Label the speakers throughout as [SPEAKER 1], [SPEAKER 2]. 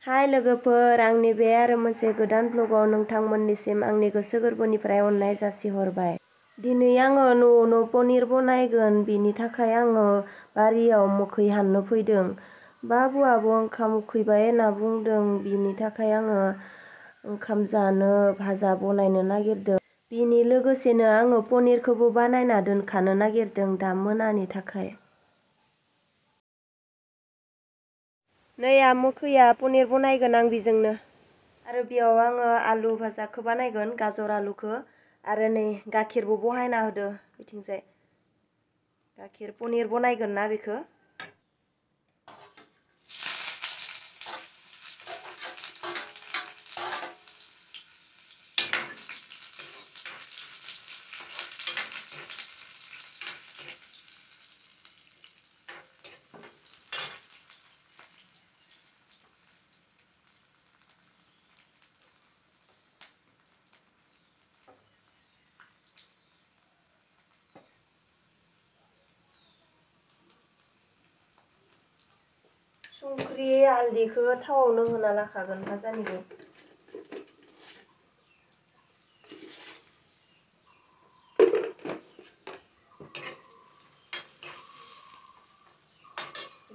[SPEAKER 1] हाय लोगोफोर, आंनि बे आरो मोनसे गोदान ब्लगाव नोंथांमोननिसिम आंनि गोसो गोरबोनिफ्राय अननाय जासिहरबाय। दिनै आङो न'आवनो पनिर बनायगोन, बिनि थाखाय आङो बारियाव मोखै हाननो फैदों। बाबुआबो ओंखाम उखैबाय होनना बुंदों, बिनि थाखाय आङो ओंखाम जानो भाजा बनायनो नागिरदों। बिनि लोगोसेनो आङो पनिरखौबो बानायना दोनखानो नागिरदों दा मोनानि थाखाय। नै मोखैया पनिर बनायगोन आं बिजोंनो। आरो बेयाव आङो आलु भाजाखौ बानायगोन, गाजर आलुखौ। आरो नै गाइखेरबो बहायना होदो बिथिंजाय। गाइखेर पनिर बनायगोन ना बेखौ। संख्रि हालदैखौ थावआवनो होना लाखागोन भाजानिबो।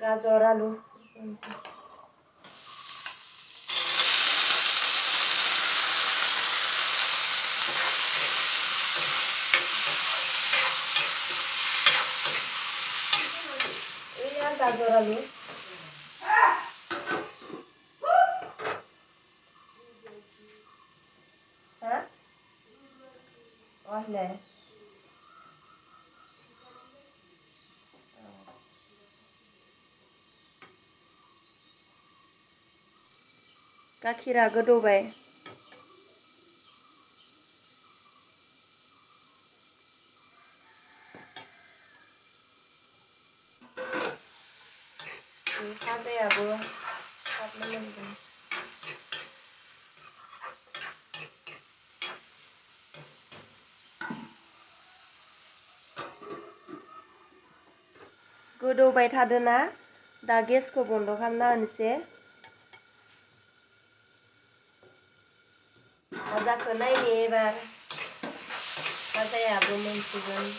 [SPEAKER 1] गाजर आलु गाजर आलु गाखिरा गोदौबाय। भाजायाबो थाबनो मोनगोन। गोदौबाय थादोना, दा गेसखौ बन्द' खालामना होनोसै। भाजाखौ नायनि एबार, भाजायाबो मोनसिगोन।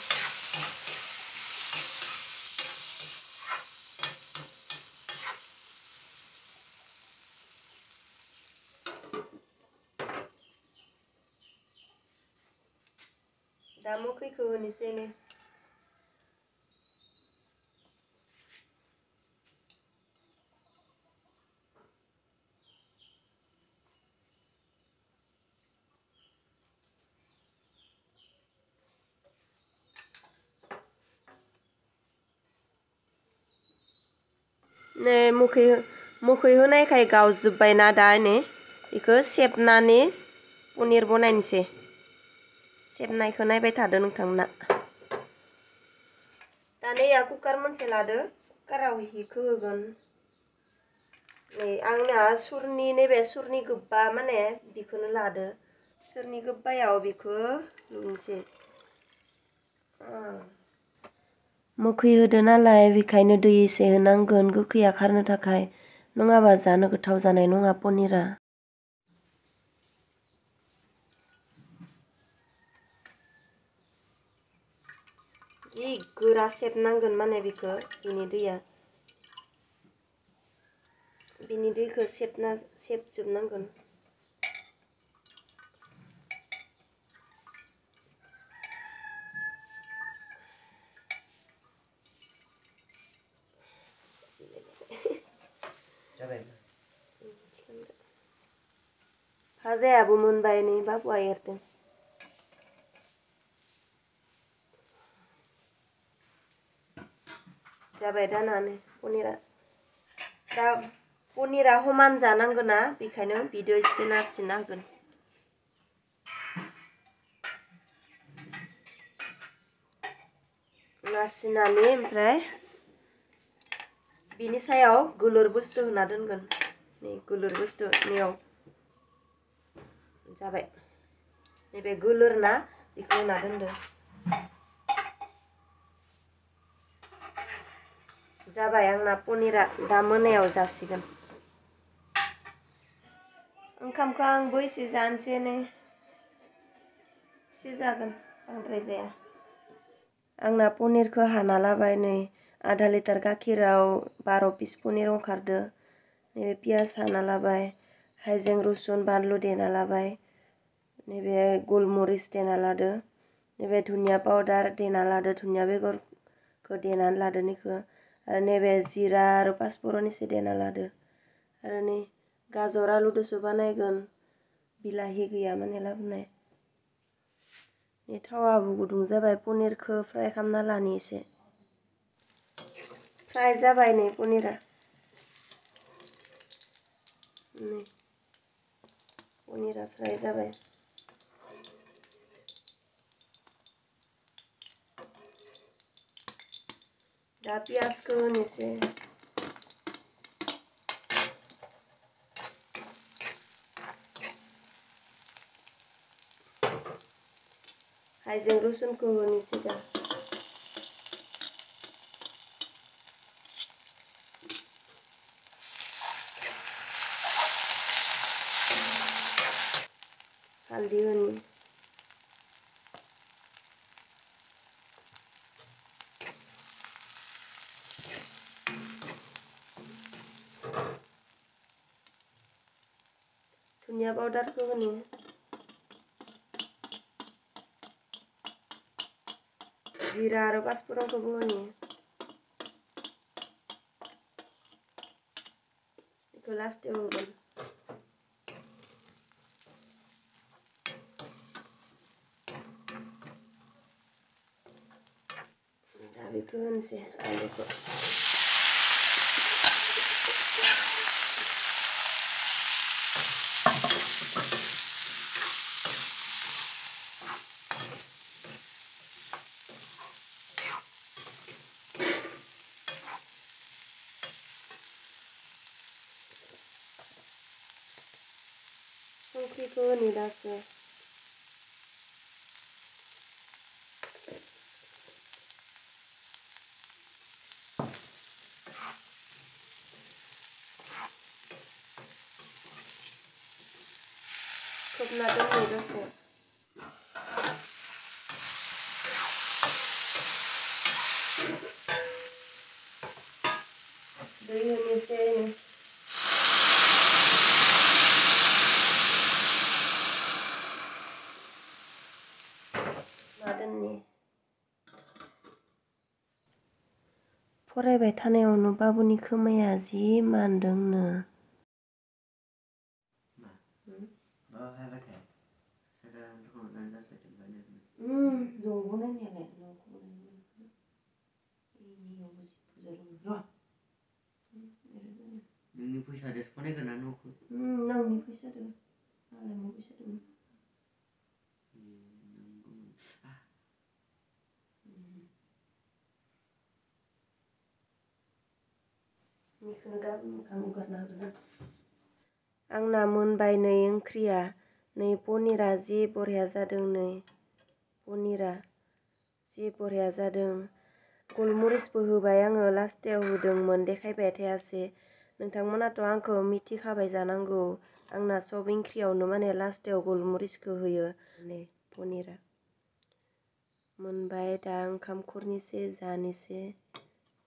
[SPEAKER 1] दा मोखैखौ होनोसै नै। नै मोखै होनायखाय गावजोब्बायना दा नै बेखौ सेबनानै पनिर बनायनोसै। सेबनायखौ नायबाय थादो नोंथांमोना। दा नै कुकार मोनसे लादो, कुकाराव हिखौ होगोन। नै आंना सुरनि नैबे सुरनि गोबा माने बेखौनो लादो। सुरनि गोबायाव बेखौ लुनोसै। मोखै होदो नालाय, बेखायनो दै एसे होनांगोन गोखैया खारनो थाखाय, नङाबा जानो गोथाव जानाय नङा पनिरा। जि गोरा सेबनांगोन माने बेखौ, बिनि दैखौ सेबजोबनांगोन। भाजायाबो मोनबाय, नै बाबुआ एरदों। जाबाय दानानै पनिरा। दा पनिरा समान जानांगोना, बेखायनो बिदो एसे नारसिनना होगोन। नारसिननानै ओमफ्राय बिनि सायाव गोलोर बुस्थु होना दोनगोन। नै गोलोर बुस्थु नैयाव जाबाय। नैबे गोलोर ना, बेखौ होना दोनदो। जाबाय आंना पनिरा, दा मोनायाव जासिगोन। ओंखामखौ आंबो एसे जानोसै नै एसे जागोन बांद्राय जाया। आंना पनिरखौ हाना लाबाय नै आधा लिटार गाइखेराव 12 पिस पनिर ओंखारदो। नैबे पियाज हाना लाबाय, हाइजें रुसुन बानलु देना लाबाय, नैबे गलमरिच देना लादो, नैबे धनिया पाउडार देना लादो, धनिया बेगरखौ देनानै लादो निखौ आरो नैबे जिरा आरो पासफुरन एसे देना लादो आरो नै गाजर आलुदोसो बानायगोन, बिलाहि गैया माने लाबोनाय। नै थावाबो गुदुं जाबाय, पनिरखौ फ्राय खालामना लानि एसे। फ्राय जाबाय नै पनिरा। नै पनिरा फ्राय जाबाय। दा पियाजखौ होनोसै। हाइजें रुसुनखौ होनोसै दा। हालदै होनि। धनिया पाउडारखौ होनि। जिरा आरो पासफुरनखौबो होनि। बेखौ लास्टाव होगोन। दा बेखौ होनोसै आलुखौ। संख्रिखौ होनि दासो। खोबना दोननि दसे। दै होनोसै। दोननि। फरायबाय थानायावनो बाबुनि खोमाया जि मानदोंनो। नोंनि फैसाजोंसो बानायगोन ना न'खौ? नोंनि फैसाजों। मालायनि फैसाजों। बेखौनो गाबोन मोखां हुगारना होगोन आं। आंना मोनबाय नै ओंख्रिया। नै पनिरा जि बरिया जादों नै। पनिरा जि बरिया जादों। गलमरिचबो होबाय आङो लास्टाव होदोंमोन देखायबाय थायासै। नोंथांमोनाथ' आंखौ मिथिखाबाय जानांगौ। आंना सब ओंख्रियावनो माने लास्टाव गलमरिचखौ होयो। नै पनिरा मोनबाय, दा ओंखाम खुरनोसै जानोसै।